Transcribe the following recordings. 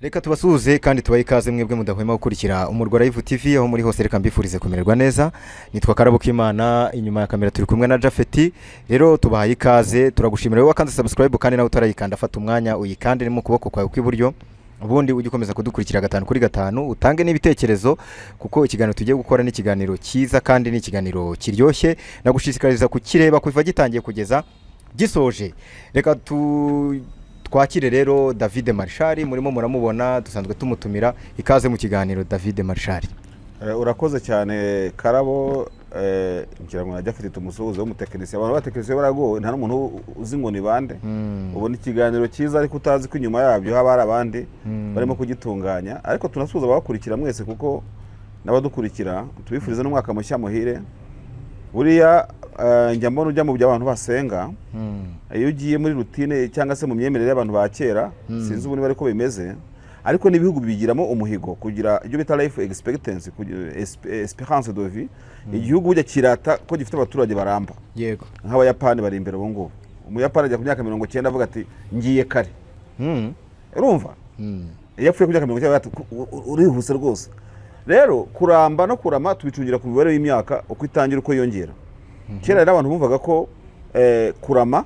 Reka tubasuhuze kandi tubahe ikaze mwebwe mudahwema gukurikira Umurwa Live TV aho muri hose. Reka mbifurize kumererwa neza. Nitwa Karabo K'Imana, inyuma ya kamera turi kumwe na Jafeti. Rero tubahaye ikaze, turagushimira wowe wakanze subscribe, kandi nawe utarayikanda fata umwanya uyikande mu kuboko kwawe kw'iburyo, ubundi ujye ukomeza kudukurikira gatanu kuri gatanu, utange n'ibitekerezo, kuko ikiganiro tugiye gukora ni ikiganiro cyiza kandi ni ikiganiro kiryoshye. Nagushishikariza kukireba kuva gitangiye kugeza gisoje. Reka twakire rero David Marshal, murimo muramubona, dusanzwe tumutumira. Ikaze mu kiganiro, David Marshal. Urakoze cyane, Karabo. Ngira ngo najya afite tumusuhuze w'umutekinisiye. Abantu b'abatekinisiye baragowe, nta n'umuntu uzi ngo ni bande. Ubona ikiganiro cyiza ariko utazi ko inyuma yabyo haba hari abandi barimo kugitunganya. Ariko tunasuhuza ababakurikira mwese, kuko n'abadukurikira tubifuriza n'umwaka mushya muhire. Buriya njya mbona ujya mu byo abantu basenga, iyo ugiye muri routine cyangwa se mu myemerere y'abantu ba kera, sinzi ubu niba ariko bimeze, ariko n'ibihugu bigiramo umuhigo kugira ibyo bita life expectancy, kugira espérance de vie. Igihugu burya kirata ko gifite abaturage baramba. Nk'Abayapani bari imbere ubu ngubu. Umuyapani ajya ku myaka 90 avuga ati: "Ngiye kare." Urumva, iyo apfuye ku myaka 90 ati: "Urihuse rwose." Rero kuramba no kurama tubicungira ku mibare y'imyaka, uko itangira, uko yiyongera. Kera rero abantu bumvaga ko kurama,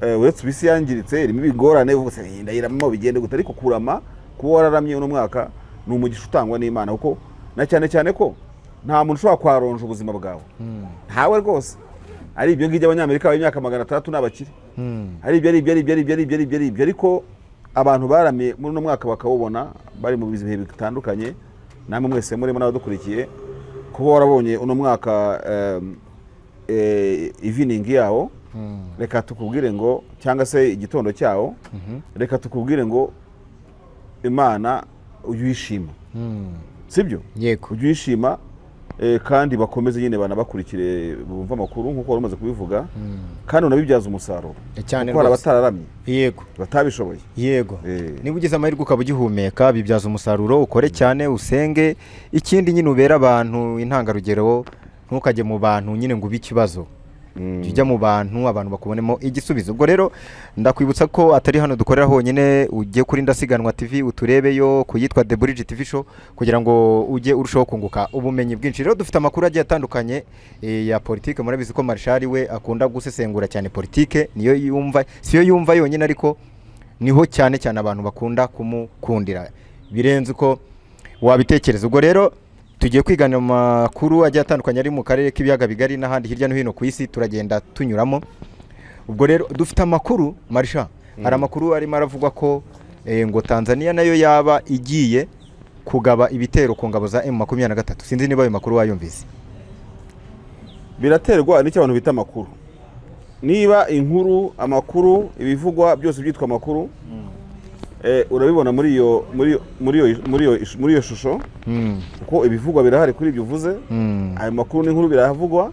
uretse ubu isi yangiritse irimo ibigorane, uvuga se ndayirama bigende gute, ariko kurama, kuba wararamye uno mwaka ni umugisha utangwa n'Imana, kuko na cyane cyane ko nta muntu ushobora kwaronja ubuzima bwawe, ntawe rwose. Ari ibyo ngibyo, Abanyamerika b'imyaka 600 ni abakire, ari ibyo, ari ibyo, ari ibyo, ari ibyo, ari ibyo, ari ibyo, ari ibyo. Ariko abantu baramiye muri uno mwaka bakawubona bari mu bihe bitandukanye, namwe mwese murimo n'abadukurikiye, kuba warabonye uno mwaka evening yawo, reka tukubwire ngo, cyangwa se igitondo cyawo, reka tukubwire ngo Imana ujye uyishima, sibyo? Yego. Ujye uyishima, kandi bakomeze nyine banabakurikire, bumve amakuru nk'uko wari umaze kubivuga, kandi unabibyaza umusaruro, Cyane kuko hari rwose. abatararamye, batabishoboye. Niba ugize amahirwe ukaba ugihumeka, bibyaza umusaruro, ukore cyane, usenge. Ikindi nyine ubere abantu intangarugero, ntukajye mu bantu nyine ngo ube ikibazo. Jya ujya mu bantu, abantu bakubonemo igisubizo. Ubwo rero ndakwibutsa ko atari hano dukorera honyine. Ujye kuri Ndasiganwa TV uturebeyo ku yitwa The Bridge TV Show, kugira ngo ujye urushaho kunguka ubumenyi bwinshi. Rero dufite amakuru agiye atandukanye ya politike. Murabizi ko Marshal we akunda gusesengura cyane politike, niyo yumva, siyo yumva yonyine, ariko niho cyane cyane abantu bakunda kumukundira birenze uko wabitekereza. Ubwo rero tugiye kwiganira mu makuru agiye atandukanye ari mu karere k'Ibiyaga Bigari n'ahandi hirya no hino ku isi, turagenda tunyuramo. Ubwo rero dufite amakuru, Marisha. Hari amakuru arimo aravugwa ko ngo Tanzania nayo yaba igiye kugaba ibitero ku ngabo za M23. Sinzi niba ayo makuru wayumvise. Biraterwa n'icyo abantu bita amakuru. Niba inkuru, amakuru, ibivugwa byose byitwa amakuru, urabibona muri iyo shusho, kuko ibivugwa birahari kuri ibyo uvuze. Ayo makuru n'inkuru biravugwa.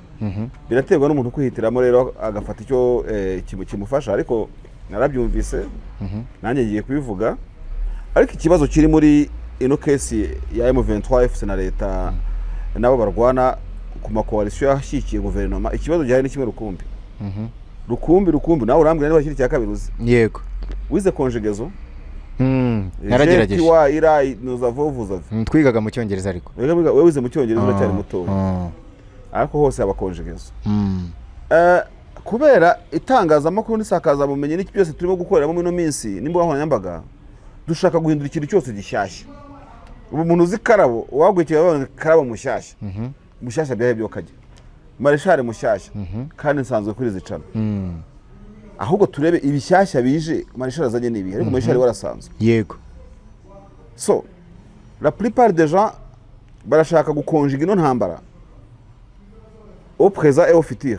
Biraterwa n'umuntu kwihitiramo rero, agafata icyo kimufasha. Ariko narabyumvise, nanjye ngiye kubivuga. Ariko ikibazo kiri muri ino case ya M23 FC na leta nabo barwana ku ma coalition yashyigikiye guverinoma, ikibazo gihari ni kimwe rukumbi, rukumbi, rukumbi. Nawe urambwira niba kiri icya kabiri uzi. Yego. Wize conjugaison? Naragerageje. Wa ira nous avons, vous avez. Twigaga mu Cyongereza ariko. Wewe wize mu Cyongereza, uracyari mutoya, ariko hose haba conjugaison. Kubera itangazamakuru n'isakazabumenyi n'iki byose turimo gukoreramo muri ino minsi n'imbuga nkoranyambaga, dushaka guhindura ikintu cyose gishyashya. Ubu umuntu uzi Karabo, uwaguha ikiganiro, Karabo mushyashya, mushyashya byahe byo kajya Marishari mushyashya, kandi nsanzwe kuri izi cana. Ahubwo turebe ibishyashya bije Marishari azanye n'ibihe, ariko Marishari warasanzwe. So la plupart des gens barashaka gukonjiga ino ntambara au présent et au futur.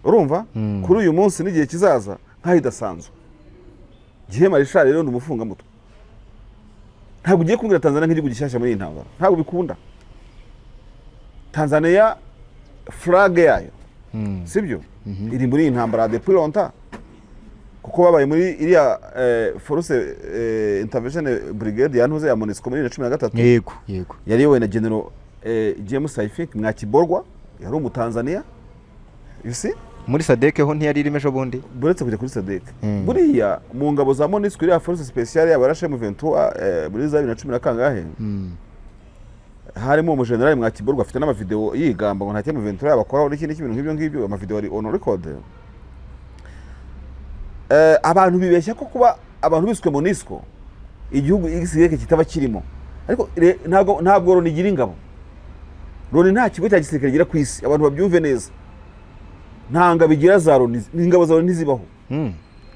Urumva, kuri uyu munsi n'igihe kizaza nk'aho idasanzwe. Gihe Marishari rero ni umufungamutwe. Ntabwo ugiye kumbwira Tanzania nk'igihugu gishyashya muri iyi ntambara, ntabwo bikunda. Tanzania flag yayo, sibyo, iri muri iyi ntambara depuis longtemps, kuko babaye muri iriya force intervention brigade ya ntuze ya MONUSCO muri 2013. yego yego Yari iyobowe na General James, I think, Mwakiborwa, yari Umutanzania, you see. Muri SADC ho ntiyari irimo ejo bundi? Buretse kujya kuri SADC, buriya mu ngabo za MONUSCO, iriya force spéciale yabo yarashe M23 muri za 2010 na kangahe, harimo umujenerali Mwakiborwa, afite n'amavideo yigamba ngo nta cyo M23 yabakoraho n'ikindi kintu nk'ibyo ngibyo. Amavideo ari on record. Abantu bibeshya ko kuba abantu biswe MONUSCO igihugu igisirikare kitaba kirimo, ariko ntabwo Loni igira ingabo. Loni nta kigo cya gisirikare igira ku isi, abantu babyumve neza. Nta ngabo igira za Loni, ingabo za Loni ntizibaho.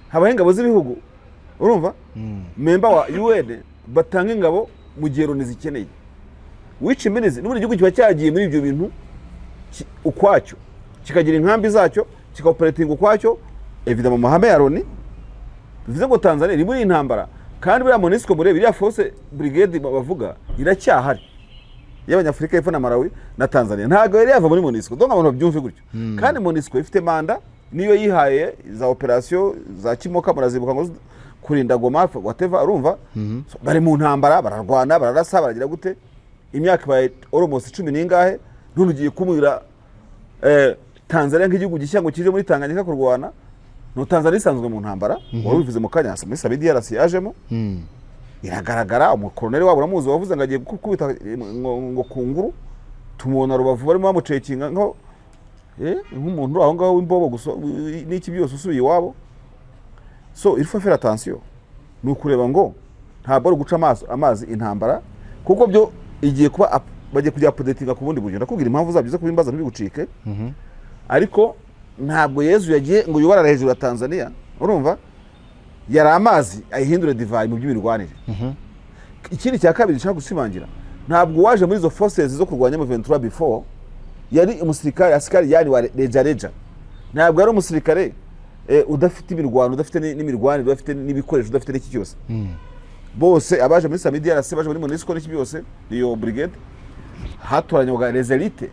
Habaho ingabo z'ibihugu, urumva, member wa UN batanga ingabo mu gihe Loni zikeneye, which means n'ubundi igihugu kiba cyagiye muri ibyo bintu ukwacyo, kikagira inkambi zacyo, kikaoperatinga ukwacyo, évidemment mu mahame ya Loni. Bivuze ngo Tanzania iri muri iyi ntambara, kandi buriya MONUSCO murebe iriya force brigade bavuga iracyahari y'Abanyafurika y'Epfo na Malawi na Tanzania, ntabwo yari yava muri MONUSCO. Donc abantu babyumve gutyo. Kandi MONUSCO ifite manda niyo yihaye za operation za Kimoka, murazibuka, ngo kurinda Goma, whatever, urumva. So, bari mu ntambara, bararwana, bararasa, baragira gute, imyaka ibaye almost cumi n'ingahe. None ugiye kumwira Tanzania nk'igihugu gishya ngo kije muri Tanganyika kurwana? No Tanzania isanzwe mu ntambara, wari ubivuze mu kanya, muri SAMIDRC yajemo, iragaragara. Umukoroneri wabo uramuzi, wavuze ngo agiye gukubita ngo kunguru, tumubona Rubavu barimo bamucekinga nko nk'umuntu uri aho ngaho w'imbobo gusa n'iki byose usubiye iwabo. So il faut faire attention, ni ukureba ngo ntabwo ari uguca amaso amazi intambara, kuko byo igiye kuba bagiye kujya updatinga ku bundi buryo. Ndakubwira impamvu zabyo zo kubimbaza, ntibigucike. Ariko ntabwo Yezu yagiye ngo yubarare hejuru ya Tanzania, urumva, yari amazi ayihindure divayi mu by'imirwanire. Ikindi cya kabiri nshaka gusimangira, ntabwo waje muri izo forces zo kurwanya M23 before yari umusirikare asikari yani wa reja reja, ntabwo yari umusirikare udafite imirwano, udafite n'imirwanire, udafite n'ibikoresho, udafite n'iki cyose. Bose abaje muri SAMIDRC, baje muri MONUSCO n'iki byose, iyo brigade hatoranywaga les élites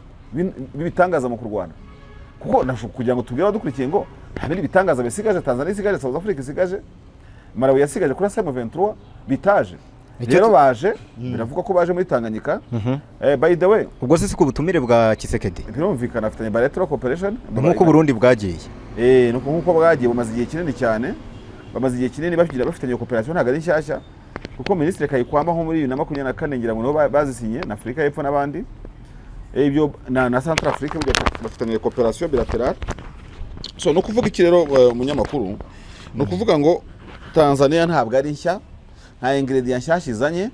b'ibitangaza mu kurwana, kuko kugira ngo tubwire abadukurikiye ngo nta bindi bitangaza bisigaje Tanzania isigaje, South Africa isigaje, Malawi yasigaje kuri M23 bitaje. Rero baje, biravuga ko baje muri Tanganyika. By the way, Ubwo se si ku butumire bwa Tshisekedi? Birumvikana, afitanye bilateral cooperation. Nk'uko Burundi bwagiye. Nuko nkuko bwagiye, bumaze igihe kinini cyane, bamaze igihe kinini bagira bafitanye cooperation, ntabwo ari nshyashya, kuko Minisitiri Kayikwamba nko muri 2024 ngira ngo nibo bazisinye na Afurika y'Epfo n'abandi. Ibyo na Central Africa burya bafitanye cooperation bilaterale. So no kuvuga iki rero, umunyamakuru, ni ukuvuga ngo Tanzania ntabwo ari nshya, nta ingredient nshyashya izanye,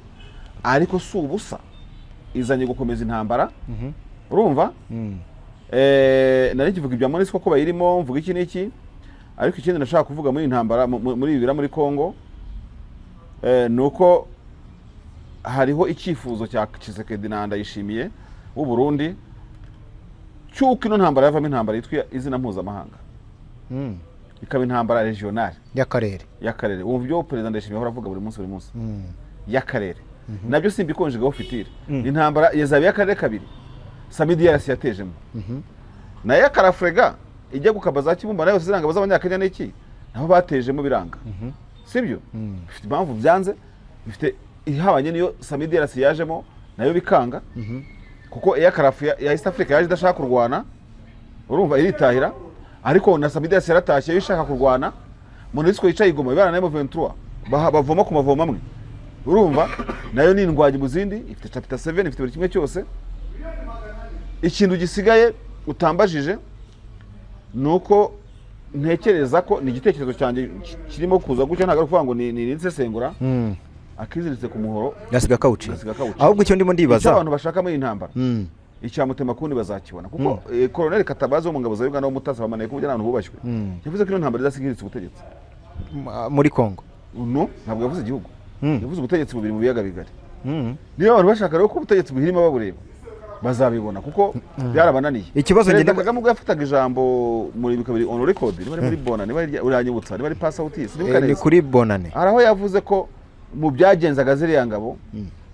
ariko si ubusa izanye gukomeza intambara, urumva. Nari nkivuga ibya MONUSCO ko bayirimo, mvuga iki n'iki, ariko ikindi nashaka kuvuga muri iyi ntambara, muri ibi bibera muri Congo, ni uko hariho icyifuzo cya Tshisekedi na Ndayishimiye w'u Burundi cy'uko ino ntambara yavamo intambara yitwa izina mpuzamahanga, ikaba intambara régionale. Y'akarere. Y'akarere. Wumva ibyo Perezida Ndayishimiye ahora avuga buri munsi, buri munsi, y'akarere. Nabyo simbikonjegaho fitire. Intambara yazaba iy'akarere kabiri, SAMIDRC yatejemo nayo akarafurega ijya gukaba za Kibumba, nayo ziriya ngabo z'Abanyakenya n'iki, nabo batejemo biranga, sibyo? Bifite impamvu byanze, bifite ihabanye niyo SAMIDRC yajemo nayo bikanga, kuko aircraft ya East Africa yaje idashaka kurwana, urumva, iritahira. Ariko na SAMIDRC yaratashye yo ishaka kurwana. MONUSCO yicaye i Goma ibana na M23, bavoma ku mavomo amwe, urumva, nayo ni indwanyi mu zindi, ifite chapter 7, ifite buri kimwe cyose. Ikintu gisigaye utambajije ni uko ntekereza ko ni igitekerezo cyanjye kirimo kuza gutya, ntabwo ari ukuvuga ngo ni insesengura. Akiziritse ku muhoro gasiga kawuciye. Gasiga kawuciye. Ahubwo icyo ndimo Icyo ndibaza, abantu bashaka muri iyi ntambara, icya Mutemakundi bazakibona, kuko Colonel Katabazi wo mu ngabo za Uganda w'umutasi bamanaye kuburyo n'abantu bubashywe, yavuze ko ino ntambara izasiga ihiritse ubutegetsi. Muri Congo? No, ntabwo yavuze igihugu. Yavuze ubutegetsi bubiri mu biyaga bigari. Niba abantu bashaka rero ko ubutegetsi buhirima babureba, bazabibona, kuko byarabananiye. Ikibazo Perezida Kagame ubwo yafataga ijambo muri bikabiri on record, niba ari muri Bona, niba ari uranyibutsa, niba ari pass out, sinibuka Ni neza. kuri Bonane. Hari aho yavuze ko mu byagenzaga ziriya ngabo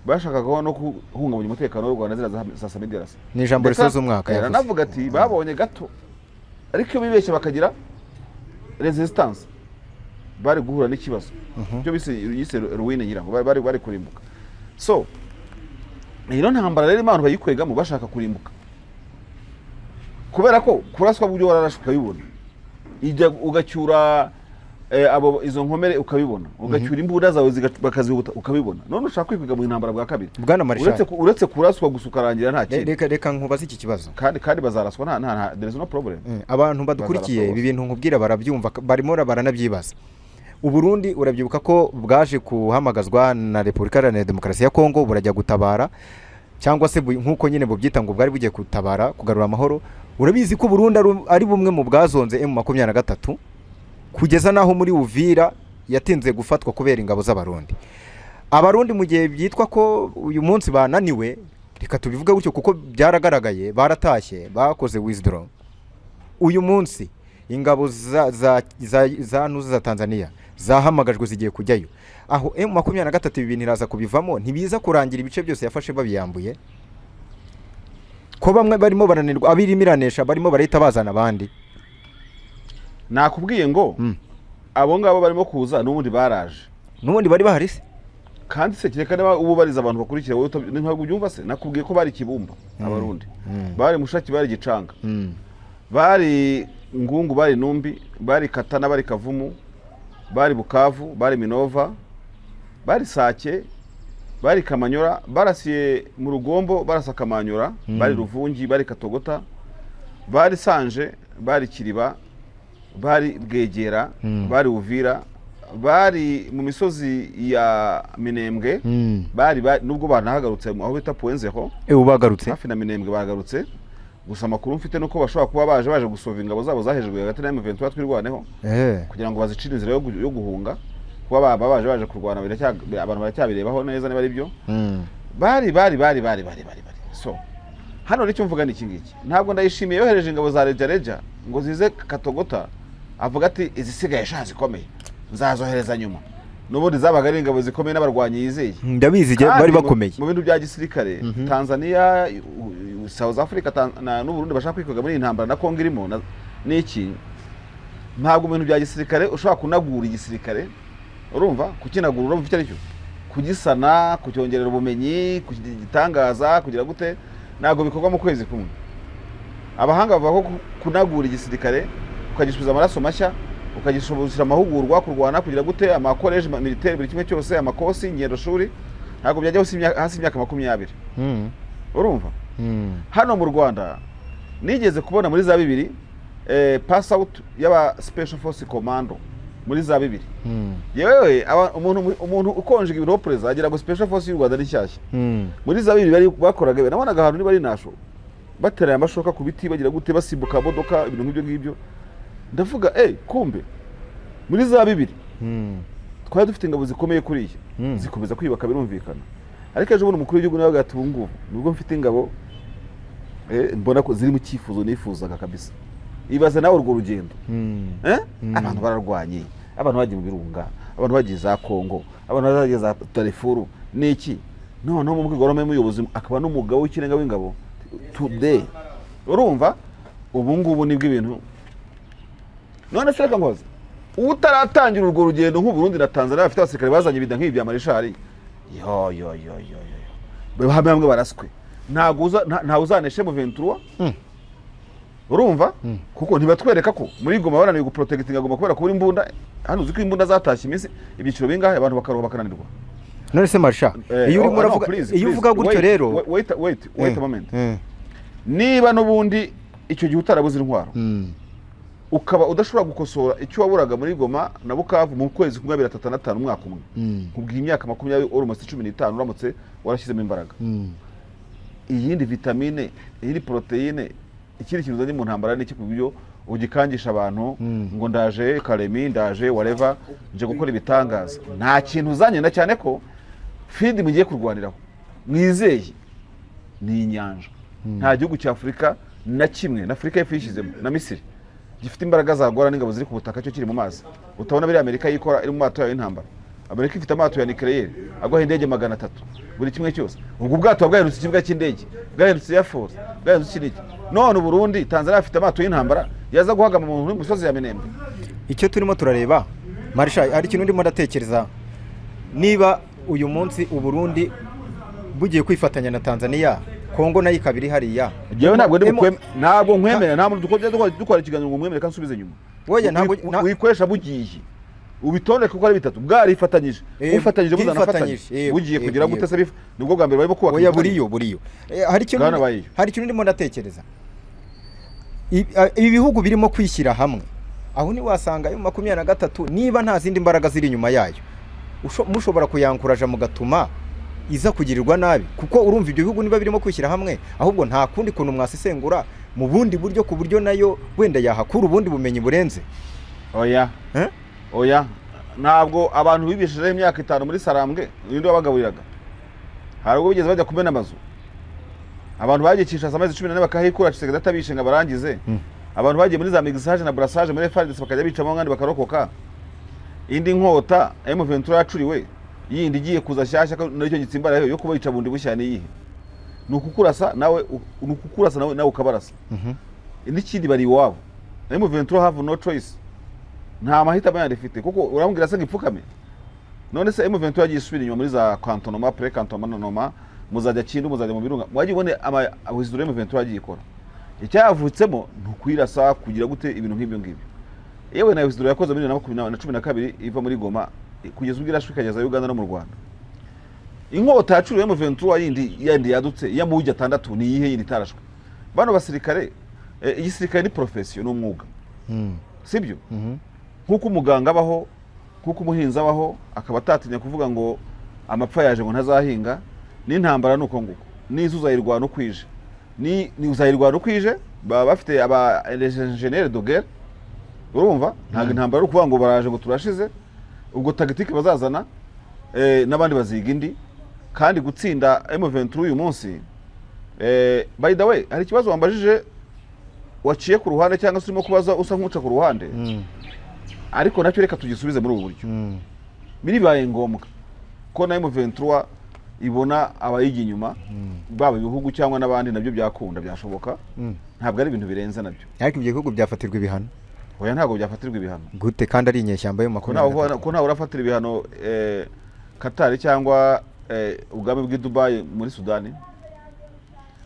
bashakagaho no guhungabanya umutekano w'u Rwanda, ziriya za SAMIDRC. Ni ijambo risoza umwaka yavuze. Aranavuga ati babonye gato, ariko iyo bibeshya bakagira resistance bari guhura n'ikibazo byo bise yise ruine, ngira ngo bari kurimbuka. So ino ntambara rero abantu bayikwegamo bashaka kurimbuka, kubera ko kuraswa buryo wararashwe ukabibona. Ijya ugacyura abo izo nkomere ukabibona, ugacyura imbunda zawe bakazihuta ukabibona. None ushaka kwikwiga mu ntambara bwa kabiri? Bwana Marshal. Uretse kuraswa gusa ukarangira, nta kindi. Reka nkubaze iki kibazo. Kandi bazaraswa, nta there is no problem. Abantu badukurikiye, Bazaraswa. ibi bintu nkubwira barabyumva, barimo baranabyibaza. Uburundi urabyibuka ko bwaje guhamagazwa na Repubulika Iharanira Demokarasi ya Kongo, burajya gutabara, cyangwa se nk'uko nyine bubyita ngo bwari bugiye gutabara kugarura amahoro. Urabizi ko Uburundi ari bumwe mu bwazonze M23, kugeza n'aho muri Uvira yatinze gufatwa kubera ingabo z'Abarundi. Abarundi, mu gihe byitwa ko uyu munsi bananiwe, reka tubivuge gutyo kuko byaragaragaye, baratashye, bakoze withdraw. Uyu munsi ingabo za nuzu za Tanzania zahamagajwe, zigiye kujyayo. Aho M23 ibi bintu iraza kubivamo, ntibiza kurangira ibice byose yafashe babiyambuye, ko bamwe barimo baranirwa, abirimo iranesha barimo barahita bazana abandi? Nakubwiye ngo abo ngabo barimo kuza n'ubundi baraje. N'ubundi bari bahari se? Kandi se kereka niba uba ubariza abantu bakurikira wowe, ntabwo ubyumva se? Nakubwiye ko bari Kibumba, Abarundi bari Mushaki, bari Gicanga, bari Ngungu, bari Numbi, bari Katana, bari Kavumu, bari Bukavu, bari Minova, bari Sake, bari Kamanyora, barasiye mu Rugombo, barasa Kamanyora, bari Ruvungi, bari Katogota, bari Sanje, bari Kiriba, bari Bwegera, bari Uvira, bari mu misozi ya Minembwe, bari nubwo banahagarutse aho bita Puenzeho. Ubu bagarutse? Hafi na Minembwe bagarutse. Gusa amakuru mfite nuko bashobora kuba baje gusova ingabo zabo zahejejwe hagati na M23 Twirwaneho, kugira ngo bazicire inzira yo guhunga. Kuba baba baje kurwana, abantu baracyabirebaho neza niba ari byo. Bari bari bari bari bari bari bari so hano nicyo mvuga ni iki ngiki: ntabwo Ndayishimiye yohereje ingabo za reja reja ngo zize Katogota, avuga ati izisigaye sha zikomeye nzazohereza nyuma. N'ubundi zabaga ari ingabo zikomeye n'abarwanyi yizeye. Ndabizi igihe Kandi bari bakomeye. Mu bintu bya gisirikare, Tanzania, South Africa n'Uburundi bashaka kwikoga muri iyi ntambara na Kongo irimo n'iki, ntabwo mu bintu bya gisirikare ushobora kunagura igisirikare. Urumva kukinagura, urumva icyo ari cyo? Kugisana, kucyongerera ubumenyi, kugitangaza, kugira gute, ntabwo bikorwa mu kwezi kumwe. Abahanga bavuga ko kunagura igisirikare, ukagisubiza amaraso mashya, ukagisubira amahugurwa, kurwana, kugira gute, amakoleje militaire, buri kimwe cyose, amakosi, ingendo shuri, ntabwo byajya hasi y'imyaka 20. Urumva? Hano mu Rwanda nigeze kubona muri za 2000 pass out y'aba Special Force Commando muri za 2000. Yewe, umuntu ukonje ibintu, perezida agira ngo Special Force y'u Rwanda ni shyashya. Muri za 2000 bari bakoraga, nabonaga ahantu niba ari nasho batereye amashoka ku biti, bagira gute, basimbuka modoka, ibintu nk'ibyo ngibyo. Ndavuga kumbe muri za 2000 twari dufite ingabo zikomeye kuriya. Zikomeza kwiyubaka, birumvikana. Ariko ejo bundi umukuru w'igihugu nawe ati ubu ngubu nubwo mfite ingabo, mbona ko ziri mu cyifuzo nifuzaga kabisa. Ibaze nawe urwo rugendo. Eh? Abantu bararwanye, abantu bagiye mu birunga, abantu bagiye za Kongo, abantu bagiye za Darifuru n'iki. Noneho mu rwego rw'umuyobozi akaba n'umugabo w'ikirenga w'ingabo today, urumva ubu ngubu nibwo ibintu. None se reka nkoze, utaratangira urwo rugendo nk'u Burundi na Tanzania bafite abasirikare bazanye ibida nk'ibi bya marishari, yo yo yo yo yo, hamwe hamwe baraswe, ntabwo ntawe uzaneshe mu 23. Urumva, kuko ntibatwereka ko muri Goma bananiwe guprotectinga Goma kubera kubura imbunda. Hano uzi ko imbunda zatashye iminsi ibyiciro bingahe, abantu bakaruha bakananirwa. None se marisha, iyo urimo oh, no, uravuga, please, iyo please, uvuga gutyo wait, rero, wait, wait, wait a moment. Niba n'ubundi icyo gihe utarabuze intwaro, ukaba udashobora gukosora icyo waburaga muri Goma na Bukavu mu kwezi kumwe, 2, 3, 5, umwaka umwe, nkubwiye imyaka 20, almost 15, uramutse warashyizemo imbaraga, iyindi vitamine, iyindi poroteyine, ikindi kintu uzanye mu ntambara ni iki ku buryo ugikangisha abantu ngo ndaje Karemi, ndaje wareva, nje gukora ibitangaza? Nta kintu uzanye, na cyane ko field mugiye kurwaniraho mwizeye ni inyanja. Nta gihugu cya Afurika na kimwe, na Afurika y'Epfo yishyizemo na Misiri, gifite imbaraga zarwana n'ingabo ziri ku butaka cyo kiri mu mazi. Utabona biriya Amerika yikora iri mu mato yayo y'intambara? Amerika ifite amato ya nucléaire agwaho indege 300, buri kimwe cyose. Ubwo bwato buba bwahindutse ikibuga cy'indege, bwahindutse air force, bwahindutse iki n'iki. None Uburundi, Tanzania bafite amato y'intambara yaza guhagama umuntu uri mu misozi ya Minembwe? Icyo turimo turareba, marisha, hari ikintu ndimo ndatekereza: niba uyu munsi Uburundi bugiye kwifatanya na Tanzania, Kongo nayo ikaba iri hariya. Jewe ntabwo ndi ntabwo nkwemera, nta muntu dukora ikiganiro ngo mwemere. Kansubize inyuma. Oya, ntabwo Wikoresha bugiye, ubitondeke kuko ari bitatu, bwarifatanyije, bufatanyije, buzanafatanyije. Bwifatanyije, yego, Bugiye yego, kugira gute yego. se? Nibwo bwa mbere barimo kubaka Oya. imifatanyije. Buriyo hari ikintu Bwana Bayiyo. Hari ikintu ndimo ndatekereza. Ibi bihugu birimo kwishyira hamwe, aho ntiwasanga ayo 23, niba nta zindi mbaraga ziri inyuma yayo, mushobora kuyankuraja mugatuma iza kugirirwa nabi? Kuko urumva, ibyo bihugu niba birimo kwishyira hamwe, ahubwo nta kundi kuntu mwasesengura mu bundi buryo, ku buryo nayo wenda yahakura ubundi bumenyi burenze? Oya. Eh? Oya, ntabwo abantu bibishijeho imyaka 5 muri Sarambwe, ninde wabagaburiraga? Hari ubwo bigeze bajya kumena amazu? Abantu bagiye Kinshasa amezi 14 bakahikura, Tshisekedi atabishe ngo abarangize. Abantu bagiye muri za mixage na brassage muri FARDC, bakajya bicamo abandi bakarokoka. Indi nkota M23 yacuriwe yindi igiye kuza shyashya, ko nacyo gitsimbaraye yo kubica bundi bushya, ni iyihe? Ni ukukurasa nawe, ni ukukurasa nawe, nawe ukabarasa. N'ikindi, bari iwabo. M23 have no choice, nta mahitamo yandi ifite, kuko uramubwira se ngo ipfukame? None se M23 yagiye isubira inyuma muri za cantonnement, pré cantonnement, muzajya Kindu, muzajya mu birunga, mwagiye ubone ama withdraw M23 yagiye ikora. Icyavutsemo ni ukwirasa, kugira gute, ibintu nk'ibyo ngibyo. Yewe, na withdraw yakoze muri 2012 iva muri Goma, kugeza ubwo irashwe ikageza Uganda no mu Rwanda. Inkota yacuriwe M23 yindi yandi yadutse y'amugi atandatu ni iyihe yindi itarashwe? Bano basirikare, igisirikare ni profession, ni umwuga, sibyo? Nk'uko umuganga abaho, nk'uko umuhinzi abaho, akaba atatinya kuvuga ngo amapfa yaje ngo ntazahinga, n'intambara ni uko nguko. Niza uzayirwana uko ije, ni uzayirwana uko ije. Baba bafite aba ingénieur de guerre. Urumva, ntabwo intambara ari ukuvuga ngo baraje ngo turashize. Ubwo tactique bazazana, n'abandi baziga indi. Kandi gutsinda M23 uyu munsi, by the way, hari ikibazo wambajije waciye ku ruhande, cyangwa se urimo kubaza usa nk'uca ku ruhande, ariko nacyo reka tugisubize muri ubu buryo. Biribaye ngombwa ko na M23 ibona abayijya inyuma, baba ibihugu cyangwa n'abandi, nabyo byakunda, byashoboka. Ntabwo ari ibintu birenze nabyo. Ariko ibyo bihugu byafatirwa ibihano? Oya, ntabwo byafatirwa ibihano. Gute kandi ari inyeshyamba yo Ko 23? Ko ntawe urafatira ibihano Katari cyangwa ubwami bw'i Dubai muri Sudani?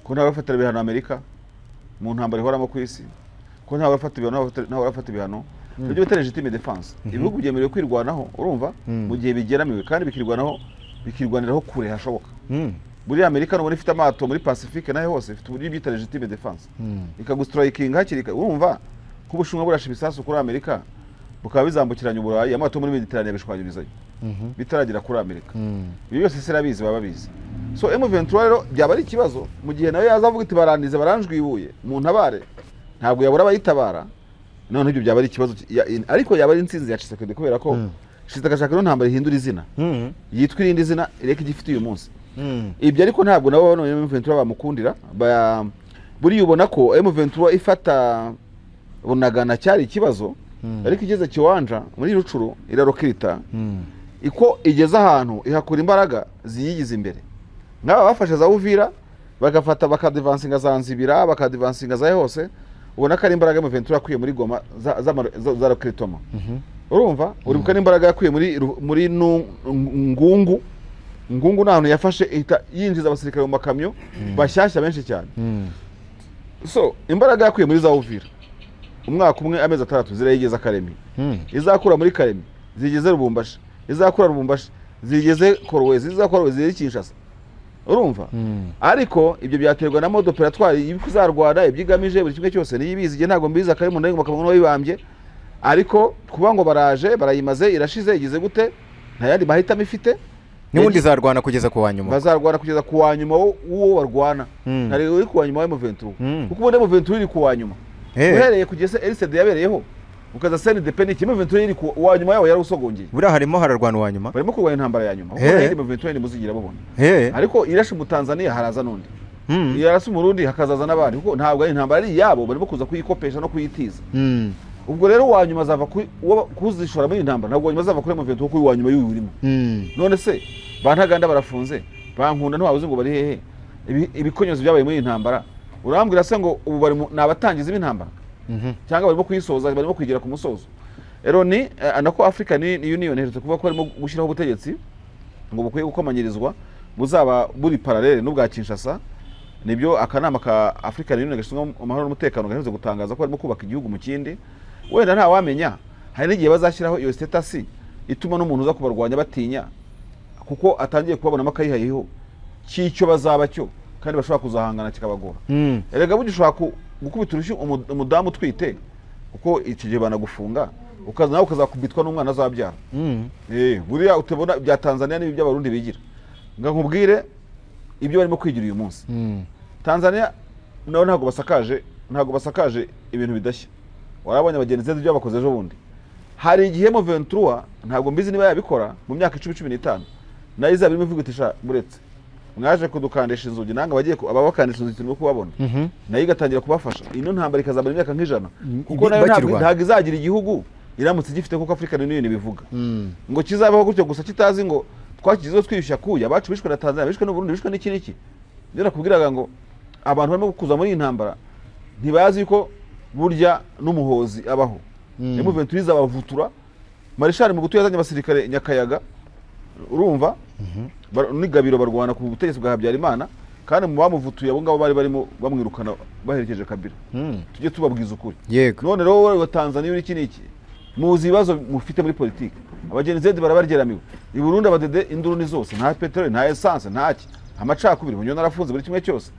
Ko ntawe urafatira ibihano Amerika mu ntambara ihoramo ku isi? Ko ntawe urafatira ibihano? Ntawe urafatira ibihano ibyo bita légitime défense. Ibihugu byemerewe kwirwanaho, urumva, mu gihe bigeramiwe, kandi bikirwanaho, bikirwaniraho kure hashoboka. Buriya Amerika nubona ifite amato muri Pacifique nayo hose, ifite uburyo bita légitime défense, ikagustrikinga hakiri kare. Urumva nk'Ubushinwa burasha ibisasu kuri Amerika, bukaba bizambukiranya Uburayi, amato muri Mediterane yabishwanyurizayo bitaragera kuri Amerika. Ibyo byose se irabizi? Baba babizi. So M23 rero byaba ari ikibazo mu gihe nayo yaza avuga iti barandize, baranjwibuye, mu ntabare. Ntabwo yabura abayitabara. Noneho ibyo byaba ari ikibazo ariko yaba ari intsinzi ya Tshisekedi, kubera ko Tshisekedi ashaka ino ntambara ihindura izina, yitwa irindi zina, ireke igifite uyu munsi. Ibyo ariko ntabwo nabo bano M23 bamukundira. Buriya ubona ko M23 ifata Bunagana cyari ikibazo, ariko igeze Kiwanja muri Rucuru irarokirita. Iko igeze ahantu ihakura imbaraga ziyigize imbere, nk'aba bafashe za Uvira, bagafata, bakadivansinga za Nzibira, bakadivansinga za hose, ubona ko ari imbaraga M23 yakuye muri Goma za recrutement. Urumva, uribuka n'imbaraga yakuye muri Ngungu. Ngungu ni ahantu yafashe, ihita yinjiza abasirikare mu makamyo bashyashya benshi cyane. So imbaraga yakuye muri za Uvira umwaka umwe, amezi 6, zirayigeza Karemi. Izakura muri Karemi zigeze Rubumbashi, izakura Rubumbashi zigeze Kolwezi, izakura Kolwezi zigeze Kinshasa. Urumva, ariko ibyo byaterwa na mode opératoire ibyo izarwana, ibyo igamije, buri kimwe cyose niyo ibizi. Igihe ntabwo mbizi, akari mu ndengo bakabona wibambye. Ariko kuba ngo baraje barayimaze, irashize, igize gute, nta yandi mahitamo ifite. N'ubundi izarwana kugeza ku wa nyuma. Bazarwana kugeza ku wa nyuma w'uwo barwana. Ntari uri ku wa nyuma wa M23, kuko ubundi M23 iri ku wa nyuma. Uhereye kugeza RCD yabereyeho, ukaza CNDP, ni kimwe, M23 iri ku wa nyuma yawo, yarawusogongeye. Buriya harimo hararwana uwa nyuma. Barimo kurwanya intambara ya nyuma, kuko nta yindi M23 ntimuzigira mubona. Ariko irashe mu Tanzania haraza n'undi, yarasa Umurundi hakazaza n'abandi, kuko ntabwo ari intambara ari iyabo, barimo kuza kuyikopesha no kuyitiza. Ubwo rero uwa nyuma azava kuzishora muri iyi ntambara, ntabwo uwa nyuma azava kuri M23, kuko uwa nyuma y'uyu urimo. None se ba Ntaganda barafunze, ba Nkunda ntiwabuze ngo bari hehe? Ibikonyozi byabaye muri iyi ntambara, urambwira se ngo ubu bari ni abatangizi b'intambara cyangwa barimo kuyisoza, barimo kwigira ku musozo? Rero ni nako African Union iherutse kuvuga ko barimo gushyiraho ubutegetsi ngo bukwiye gukomanyirizwa, buzaba buri parallèle n'ubwa Kinshasa. Nibyo akanama ka African Union gashinzwe amahoro n'umutekano gaherutse gutangaza, ko barimo kubaka igihugu mu kindi. Wenda ntawamenya, hari n'igihe bazashyiraho iyo status ituma n'umuntu uza kubarwanya batinya, kuko atangiye kubabonamo akayihayiho cy'icyo bazaba cyo, kandi bashobora kuzahangana kikabagora. Erega burya ushobora gukubita urushyi umudamu utwite, kuko icyo gihe banagufunga, ukaza nawe ukazakubitwa n'umwana azabyara. Buriya utabona ibya Tanzania n'ibi by'Abarundi bigira, nga nkubwire ibyo barimo kwigira uyu munsi. Tanzania nabo ntabwo basakaje ibintu bidashya. Warabonye abagenzi ibyo bakoze ejo bundi. Hari igihe M23, ntabwo mbizi niba yabikora mu myaka 10, 15, nayo izaba irimo ivuga iti: "Sha, buretse mwaje kudukandisha inzugi, nange abagiye ababakandisha inzugi turimo kubabona." Nayo igatangira kubafasha. Ino ntambara ikazamara imyaka nk'100, kuko nayo bakirwana. Ntabwo izagira igihugu iramutse igifite, kuko African Union ibivuga ngo kizabaho gutyo gusa, kitazi ngo twakizeho twiyushya kuya, abacu bishwe na Tanzania, bishwe n'Uburundi, bishwe n'iki n'iki. Nibyo nakubwiraga ngo abantu barimo kuza muri iyi ntambara ntibazi ko burya n'umuhozi abaho. M23 izabavutura. Marishari mu yazanye abasirikare Nyakayaga, urumva, n'Igabiro, barwana ku butegetsi bwa Habyarimana, kandi mu bamuvutuye abo ngabo bari barimo bamwirukana baherekeje Kabila. Tujye tubabwiza ukuri. None rero wowe wa Tanzania uri iki n'iki, muzi ibibazo mufite muri politiki, abagenzi barabaryeramiwe i Burundi, abadede induru ni zose, nta peteroli, nta essence, ntaki, amacakubiri, Bunyoni arafunze, buri kimwe cyose.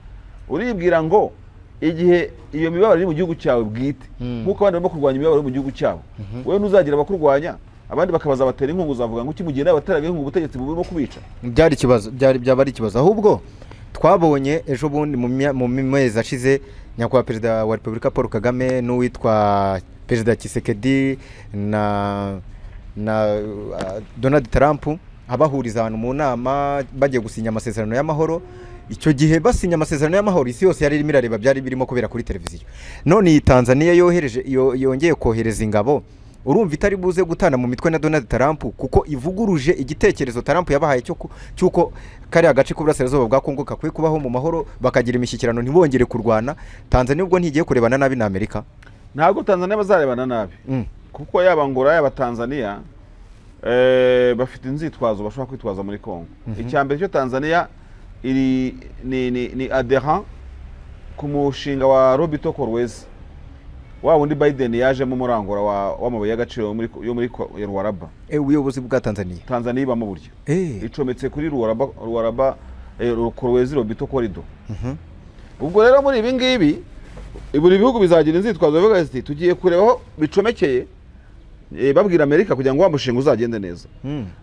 Uribwira ngo igihe iyo mibabaro iri mu gihugu cyawe bwite, nk'uko abandi barimo kurwanya imibabaro mu gihugu cyabo, wowe ntuzagira abakurwanya, abandi bakabaza batera inkunga, uzavuga ngo iki mu gihe nawe wateraga inkunga ubutegetsi burimo kubica? Byari ikibazo, byaba ari ikibazo. Ahubwo twabonye ejo bundi mu mezi ashize, nyakubahwa Perezida wa Repubulika Paul Kagame n'uwitwa Perezida Tshisekedi na Donald Trump abahuriza ahantu mu nama, bagiye gusinya amasezerano y'amahoro. Icyo gihe basinya amasezerano y'amahoro, isi yose yari irimo irareba, byari birimo kubera kuri televiziyo. None iyi Tanzania yohereje yongeye kohereza ingabo, urumva itari buze gutana mu mitwe na Donald Trump, kuko ivuguruje igitekerezo Trump yabahaye cy'uko kariya gace k'uburasirazuba bwa Kongo kakwiye kubaho mu mahoro, bakagira imishyikirano, ntibongere kurwana? Tanzania ubwo ntigiye kurebana nabi na Amerika? Ntabwo Tanzania bazarebana nabi, kuko yaba Angola, yaba Tanzania, bafite inzitwazo bashobora kwitwaza muri Congo. Icya mbere cyo, Tanzania iri ni adhérent ku mushinga wa Lobito Kolwezi, wa wundi Biden yajemo muri Angola, w'amabuye y'agaciro yo muri Lualaba. Ubuyobozi bwa Tanzania? Tanzania ibamo buryo icometse kuri Lualaba, Kolwezi Lobito Corridor. Ubwo rero muri ibi ngibi, buri bihugu bizagira inzitwazo, bivuga biti: "Tugiye kureba aho bicomekeye," babwira Amerika kugira ngo wa mushinga uzagende neza.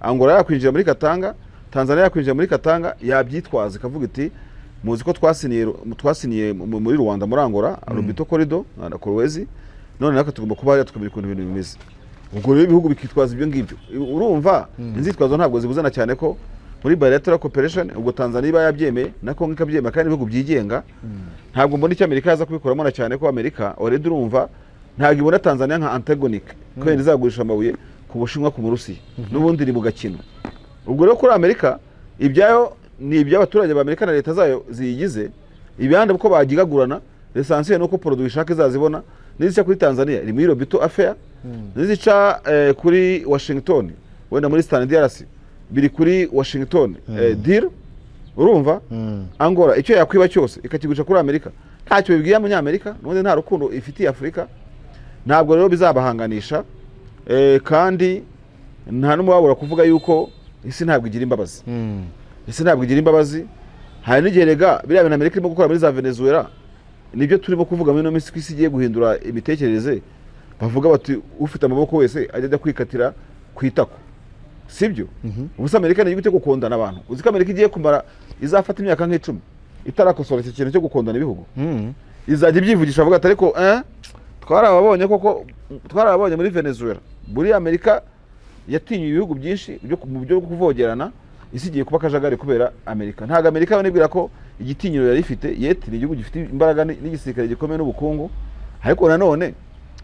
Angola yakwinjira muri Katanga, Tanzania yakwinjira muri Katanga, yabyitwaza ikavuga iti: "Muzi ko twasiniye muri Rwanda, muri Angola, Lobito Corridor na Kolwezi, none natwe tugomba kuba hariya tukamenya ukuntu ibintu bimeze." Ubwo rero ibihugu bikitwaza ibyo ngibyo. Urumva inzitwazo ntabwo zibuzana, cyane ko muri bilateral cooperation, ubwo Tanzania iba yabyemeye na Kongo ikabyemera, kandi ibihugu byigenga, ntabwo mbona icyo Amerika yaza kubikoramo, na cyane ko Amerika already, urumva, ntabwo ibona Tanzania nka antagonic, ko yenda izagurisha amabuye ku Bushinwa, ku Burusiya, n'ubundi iri mu gakino. Ubwo rero kuri Amerika ibyayo ni iby'abaturage ba Amerika na leta zayo ziyigize, ibihande uko bagigagurana, l'essentiel ni uko produit ishaka izazibona. Nizica kuri Tanzania iri muri Lobito affair, nizica kuri Washington, wenda muri Eastern DRC biri kuri Washington deal. Urumva, Angola icyo yakwiba cyose ikakigurisha kuri Amerika ntacyo bibwiye Abanyamerika, n'ubundi nta rukundo ifitiye Afurika. Ntabwo rero bizabahanganisha, kandi nta n'umubabura kuvuga yuko isi ntabwo igira imbabazi. Isi ntabwo igira imbabazi. Hari n'igihe rega biriya bintu Amerika irimo gukora muri za Venezuela, nibyo turimo kuvuga muri ino minsi, ko isi igiye guhindura imitekerereze, bavuga bati: "Ufite amaboko wese ajya ajya kwikatira ku itako." Sibyo? Ubu se Amerika ni igihugu cyo gukondana abantu? Uzi ko Amerika igiye kumara, izafata imyaka nk'10 itarakosora iki kintu cyo gukondana ibihugu? Izajya ibyivugisha, avuga ati: "Ariko twarababonye koko, twarababonye muri Venezuela." Buriya Amerika yatinyuye ibihugu byinshi mu byo kuvogerana. Isi igiye kuba akajagari kubera Amerika. Ntabwo Amerika nibwira ko igitinyiro yari ifite yeti, ni igihugu gifite imbaraga n'igisirikare gikomeye n'ubukungu, ariko nanone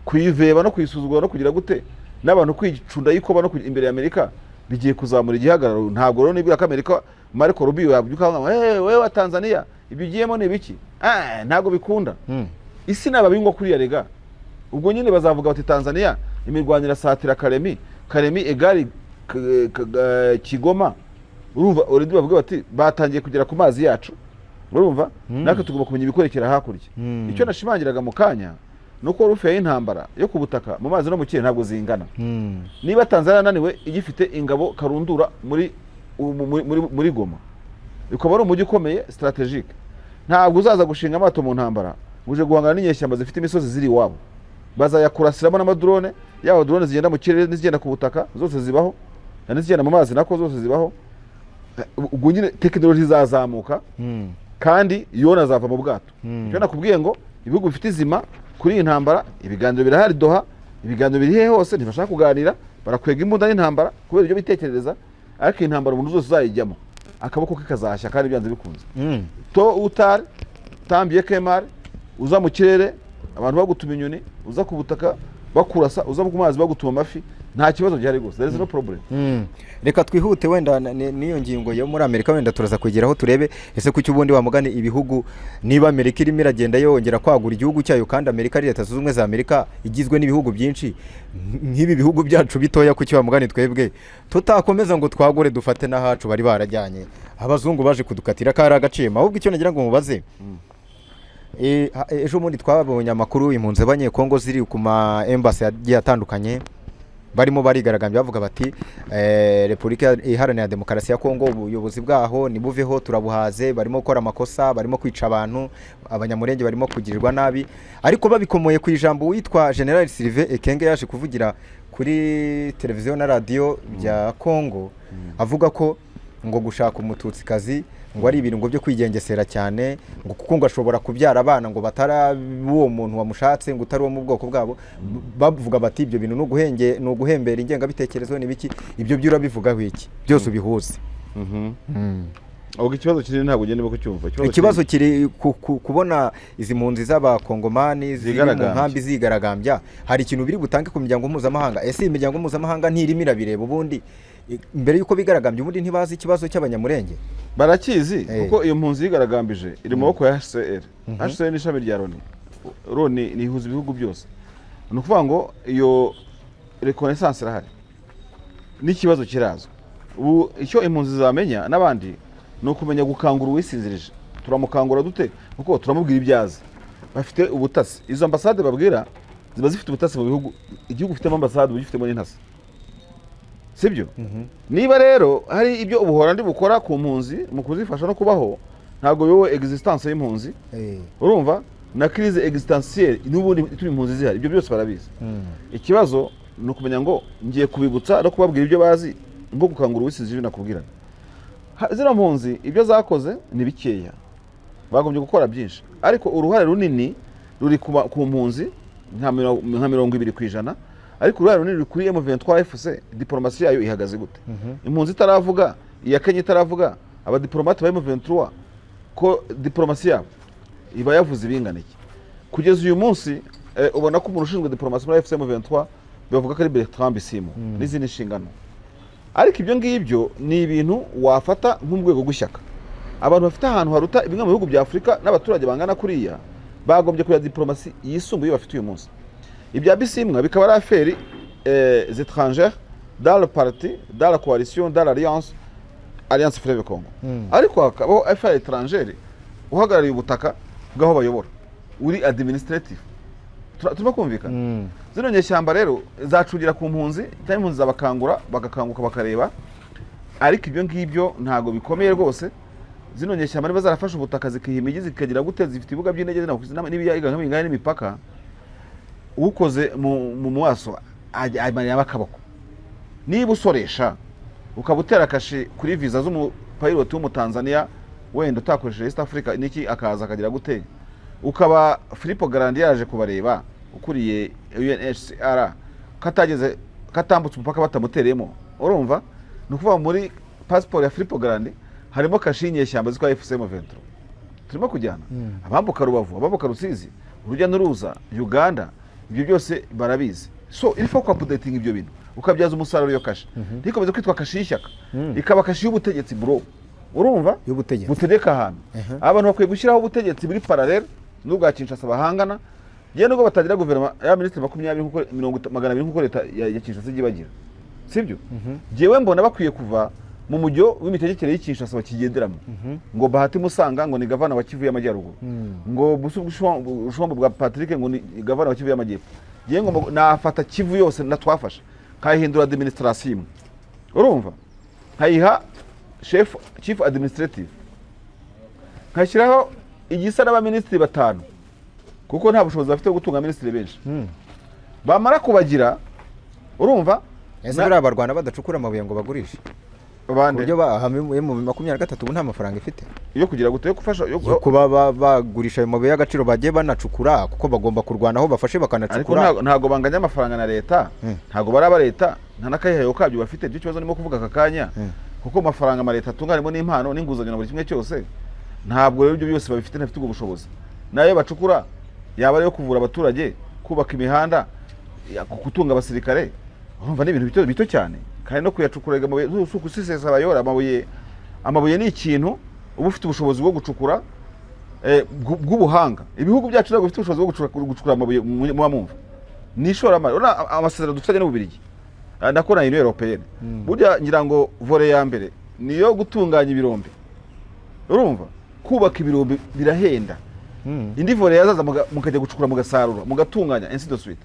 kuyiveba no kuyisuzugura no kugira gute n'abantu kwicunda yikoba no imbere ya Amerika bigiye kuzamura igihagararo. Ntabwo rero nibwira ko Amerika, Marco Rubio yabyuka avuga ngo: "Hey, wewe wa Tanzania, ibyo ugiyemo ni ibiki?" Ntabwo bikunda. Isi nababingwa kuriya rega, ubwo nyine bazavuga bati: "Tanzania imirwanire irasatira Karemi, Karemi egari Kigoma." Urumva, already bavuga bati: "Batangiye kugera ku mazi yacu." Urumva, natwe tugomba kumenya ibikorekera hakurya. Icyo nashimangiraga mu kanya Ni uko warfare y'intambara yo ku butaka, mu mazi no mu kirere ntabwo zingana. Niba Tanzania yananiwe, igifite ingabo karundura muri Goma, ukaba ari umujyi ukomeye stratégique, ntabwo uzaza gushinga amato mu ntambara ngo uje guhangana n'inyeshyamba zifite imisozi ziri iwabo. Bazayakurasiramo n'amadrone, yaba drone zigenda mu kirere n'izigenda ku butaka zose zibaho, na n'izigenda mu mazi nako zose zibaho. Ubwo nyine tekinoloji izazamuka kandi yona azava mu bwato. Icyo nakubwiye ngo ibihugu bifite izima kuri iyi ntambara, ibiganiro birahari Doha, ibiganiro biri hehe hose, ntibashaka kuganira, barakwega imbunda n'intambara kubera ibyo bitekerereza. Ariko iyi ntambara umuntu zose uzayijyamo akaboko ke kazashya kandi byanze bikunze. Tôt ou tard, tant bien que mal, uza mu kirere abantu bagutuma inyoni, uza ku butaka bakurasa, uza ku mazi bagutuma amafi, nta kibazo gihari rwose, there is no problem. Reka twihute wenda n'iyo ngingo yo muri Amerika, wenda turaza kugeraho turebe ese kuki ubundi wamugani ibihugu, niba Amerika irimo iragenda yongera kwagura igihugu cyayo, kandi Amerika ari Leta Zunze Ubumwe za Amerika igizwe n'ibihugu byinshi nk'ibi bihugu byacu bitoya, kuki wamugani twebwe tutakomeza ngo twagure dufate n'ahacu bari barajyanye, abazungu baje kudukatira kari agaciro? Ahubwo icyo nagira ngo mubaze, ejo bundi twabonye amakuru, impunzi z'Abanyekongo ziri ku ma embassy agiye atandukanye, barimo barigaragambya bavuga bati Repubulika Iharanira Demokarasi ya Kongo, ubuyobozi bwaho nibuveho, turabuhaze, barimo gukora amakosa, barimo kwica abantu, Abanyamurenge barimo kugirirwa nabi. Ariko babikomoye ku ijambo witwa General Sylvain Ekenge yaje kuvugira kuri televiziyo na radiyo bya Kongo, avuga ko ngo gushaka Umututsikazi ngo ari ibintu ngo byo kwigengesera cyane, ngo kuko ngo ashobora kubyara abana ngo batari uwo muntu wamushatse, ngo utari uwo mu bwoko bwabo. Bavuga bati ibyo bintu ni uguhembera ingengabitekerezo n'ibiki. Ibyo byo urabivugaho iki, byose ubihuze? Ubwo ikibazo kinini ntabwo ugenda kucyumva. Ikibazo kiri kubona izi mpunzi z'Abakongomani ziri mu Zigaragambya. nkambi zigaragambya, hari ikintu biri butange ku miryango mpuzamahanga? Ese iyi miryango mpuzamahanga ntirimo irabireba ubundi? Mbere y'uko bigaragambya, ubundi ntibazi ikibazo cy'Abanyamurenge? Barakizi. Kuko iyo mpunzi yigaragambije iri mu maboko ya HCR. HCR ni ishami rya Loni. Loni ni ihuza ibihugu byose. Ni ukuvuga ngo iyo reconnaissance irahari n'ikibazo kirazwi. Ubu icyo impunzi zamenya n'abandi ni ukumenya gukangura uwisinzirije. Turamukangura dute? Kuko turamubwira ibyo azi, bafite ubutasi. Izo ambasade babwira ziba zifite ubutasi mu bihugu. Igihugu ufitemo ambasade uba ugifitemo n'intasi, sibyo? Niba rero hari ibyo Ubuholandi bukora ku mpunzi mu kuzifasha no kubaho, ntabwo yowe existence y'impunzi. Urumva na crise existentielle n'ubundi ituma impunzi zihari, ibyo byose barabizi. Ikibazo ni ukumenya ngo ngiye kubibutsa no kubabwira ibyo bazi, nko gukangura uwisize ibyo nakubwiraga. Zino mpunzi ibyo zakoze ni bikeya, bagombye gukora byinshi, ariko uruhare runini ruri ku mpunzi nka 20%, ariko uruhare runini ruri kuri M23 FC. Diplomasi yayo ihagaze gute? Impunzi itaravuga, iya Kenya itaravuga, abadiplomate ba M23 ko diplomasi yabo iba yavuze ibingana iki kugeza uyu munsi? Ubona ko umuntu ushinzwe diplomasi muri AFC M23 bavuga ko ari Bertrand Bisimwa n'izindi nshingano, ariko ibyo ngibyo ni ibintu wafata nk'urwego rw'ishyaka. Abantu bafite ahantu haruta bimwe mu bihugu bya Afurika n'abaturage bangana kuriya bagombye kugira diplomasi yisumbuye bafite uyu munsi. Ibya Bisimwa bikaba ari affaires étrangères dans le parti, dans la coalition, dans l'alliance, Alliance Fleuve Congo, ariko hakabaho affaires étrangères uhagarariye ubutaka bw'aho bayobora uri administrative. Turimo kumvikana? Zino nyeshyamba rero zacungira ku mpunzi cyangwa impunzi zabakangura bagakanguka bakareba, ariko ibyo ngibyo ntabwo bikomeye rwose. Zino nyeshyamba niba zarafashe ubutaka, zikiha imijyi, zikagira gute, zifite ibibuga by'indege n'ibiyaga bingana n'imipaka, ukoze mu maso amaniramo akaboko. Niba usoresha ukaba utera kashe kuri viza z'umupayiroti w'Umutanzaniya wenda utakoresheje East Africa niki, akaza akagira gute, ukaba Filippo Grandi yaje kubareba ukuriye UNHCR katageze katambutse umupaka batamutereyemo, urumva ni ukuvuga muri pasiporo ya Filippo Grandi harimo kashe y'inyeshyamba zitwa AFC M23. Turimo kujyana abambuka Rubavu, abambuka Rusizi, urujya n'uruza Uganda, ibyo byose barabizi. So il faut updating ibyo bintu, ukabyaza umusaruro iyo kashe, ntikomeze kwitwa kashe y'ishyaka, ikaba kashe y'ubutegetsi, bro, urumva? Y'ubutegetsi. Butegeka ahantu. Abantu bakwiye gushyiraho ubutegetsi buri parallèle n'ubwa Kinshasa bahangana, yewe nubwo batagira guverinoma ya minisitiri 20 nkuko 200 nkuko leta ya Kinshasa ijya ibagira, sibyo? Jyewe mbona bakwiye kuva Mu mujyo w'imitegekere y'i Kinshasa bakigenderamo, ngo Bahati Musanga ngo ni gavana wa Kivu y'Amajyaruguru, ngo Busu Bushombo bwa Patrick ngo ni gavana wa Kivu y'Amajyepfo. Ngiye ngo nafata Kivu yose na twafashe, nkayihindura administration imwe, urumva, nkayiha chef, chief administrative, nkashyiraho igisa n'abaminisitiri batanu, kuko nta bushobozi bafite bwo gutunga minisitiri benshi. Bamara kubagira, urumva, Ese buriya Abarwana badacukura amabuye ngo bagurishe ku bande? Buryo M23 ubu nta mafaranga ifite. Yo kugira gute? Yo gufasha yo, Yo kuba bagurisha ayo mabuye y'agaciro bagiye banacukura, kuko bagomba kurwana aho bafashe Ariko bakanacukura. Ntago banganya amafaranga na leta. Ntago baraba leta, nta n'akayihayo kabyo bafite. Icyo kibazo ndimo kuvuga aka kanya, kuko amafaranga amaleta atunga harimo n'impano n'inguzanyo na buri kimwe cyose. Ntabwo rero ibyo byose babifite, ntafite ubwo bushobozi. Nayo bacukura yaba ari ayo kuvura abaturage, kubaka imihanda, gutunga abasirikare, urumva ni ibintu bito bito cyane. Kandi no kuyacukura, amabuye si ukusisesa abayora amabuye. Amabuye ni ikintu uba ufite ubushobozi bwo gucukura bw'ubuhanga. Ibihugu byacu ntabwo bifite ubushobozi bwo gucukura amabuye. Muba mwumva ni ishoramari. Urabona amasezerano dufitanye n'Ububiligi, nako na Union Européenne, burya ngira ngo volet ya mbere ni iyo gutunganya ibirombe. Urumva, kubaka ibirombe birahenda. Indi volet yazaza mukajya gucukura, mugasarura, mugatunganya, ainsi de suite.